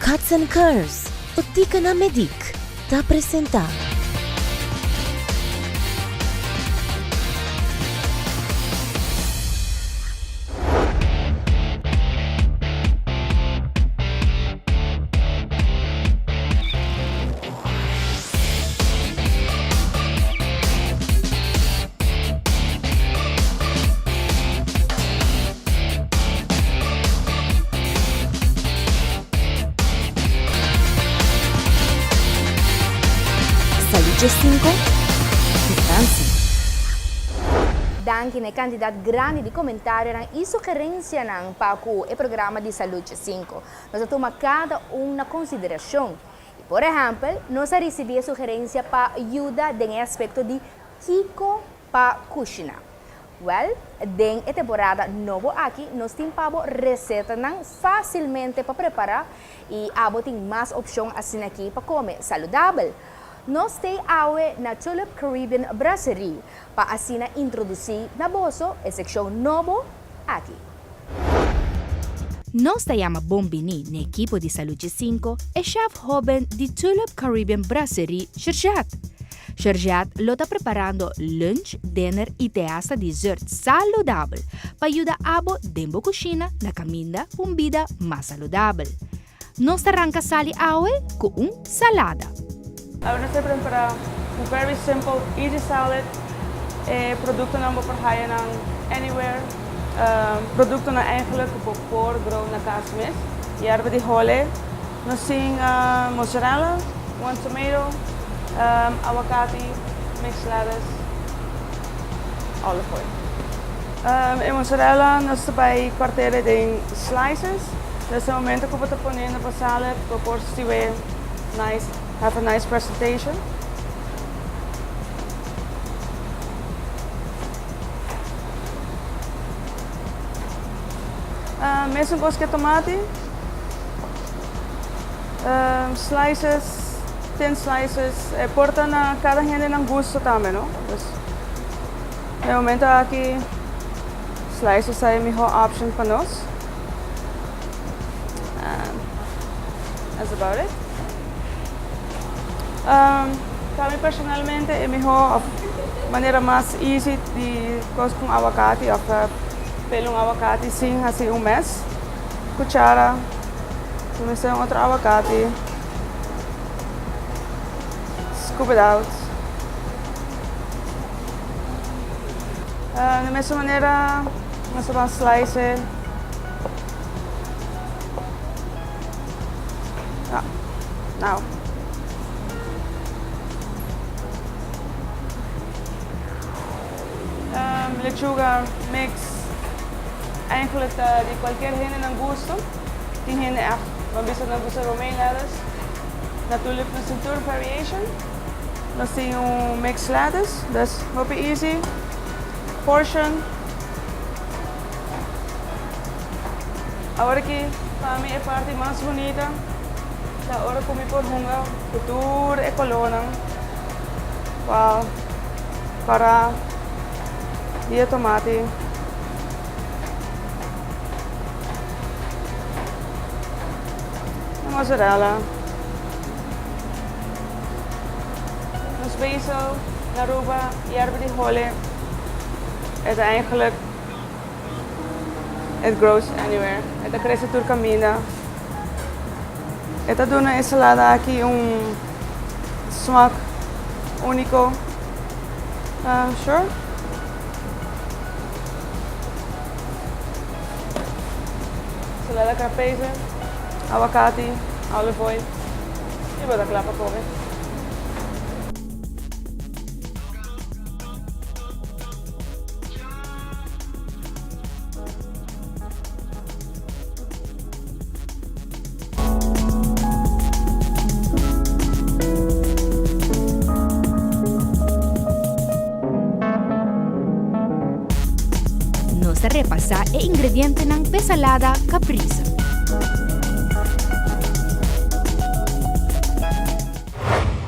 Cuts and Curves, Boticanan Mediq ta presenta. Salud Djescinco ku Francie. Danki na e kantidat grandi di komentarionan i sugerensianan pa ku e programa di Salud Djescinco. Nos a tuma kada un na konsiderashon. I por ehèmpel, nos a risibí e sugerensia pa yuda den e aspekto di kiko pa kushiná. Wèl, den e temporada nobo aki nos tin pa bo resetanan fásilmente pa prepará i abo tin mas opshon asin'aki pa kome saludabel. Nos stay awe na Tulip Caribbean Brasserie pa asina introdusí na boso e sekshon nobo aki. Nos ta yama bon bini n'e ekipo di Saluchi Cinco e chef hoben di Tulip Caribbean Brasserie, Sherjat. Sherjat lo ta preparando lunch, dinner y te hasta dessert saludabel pa yuda abo den bo cushina na caminda pa un bida mas saludabel. Nos ta ranca sali awe cu un salada. Awe nos ta prepara un very simple easy salad. E productonan bo por haya nan anywhere. Productonan eigenlijk cu bo por grow na cas mes. Yerba di hole, nos tin mozzarella, one tomato, awakati, mixed lettuce, olive oil. E mozzarella nos ta bay cort'e den slices. Dus e momento cu bo ta poniendo bo salad bo por stiwe nice, have a nice presentation. Mesun cos cu e tomati, slices, thin slices, e por ta na cada hende nan gusto tambe no. Dus e momento aki slices ta e miho option pa nos. That's about it. Pa mi personalmente e miho of manera mas easy di kos ku un awakati of pela un awakati sin hasi un mes. Kuchara, mi mester un otro awakati, scoop it out. Na mesun manera nos ta ban slice e. Now. Lechuga mix eigenlijk ta di cualkier hende nan gusto. Tin hende echt ban bisa nan gusta romaine lettuce. Natuurlijk nos tin tur variation. Nos tin un mix lettuce, dus hopi easy. Portion. Awor aki pa mi e parti mas bunita ta ora ku mi por hunga ku tur e kolónan pa para di e tomati. E mozzarella. Nos basil na Aruba yerba di hole e ta eigenlijk. It grows anywhere. E ta crece tur caminda. E ta duna e salada aki un smaak unico. Sure. Salada caprese, awakati, olive oil y bo ta cla pa come. Nos ta repasá e ingredientenan p'e salada caprese.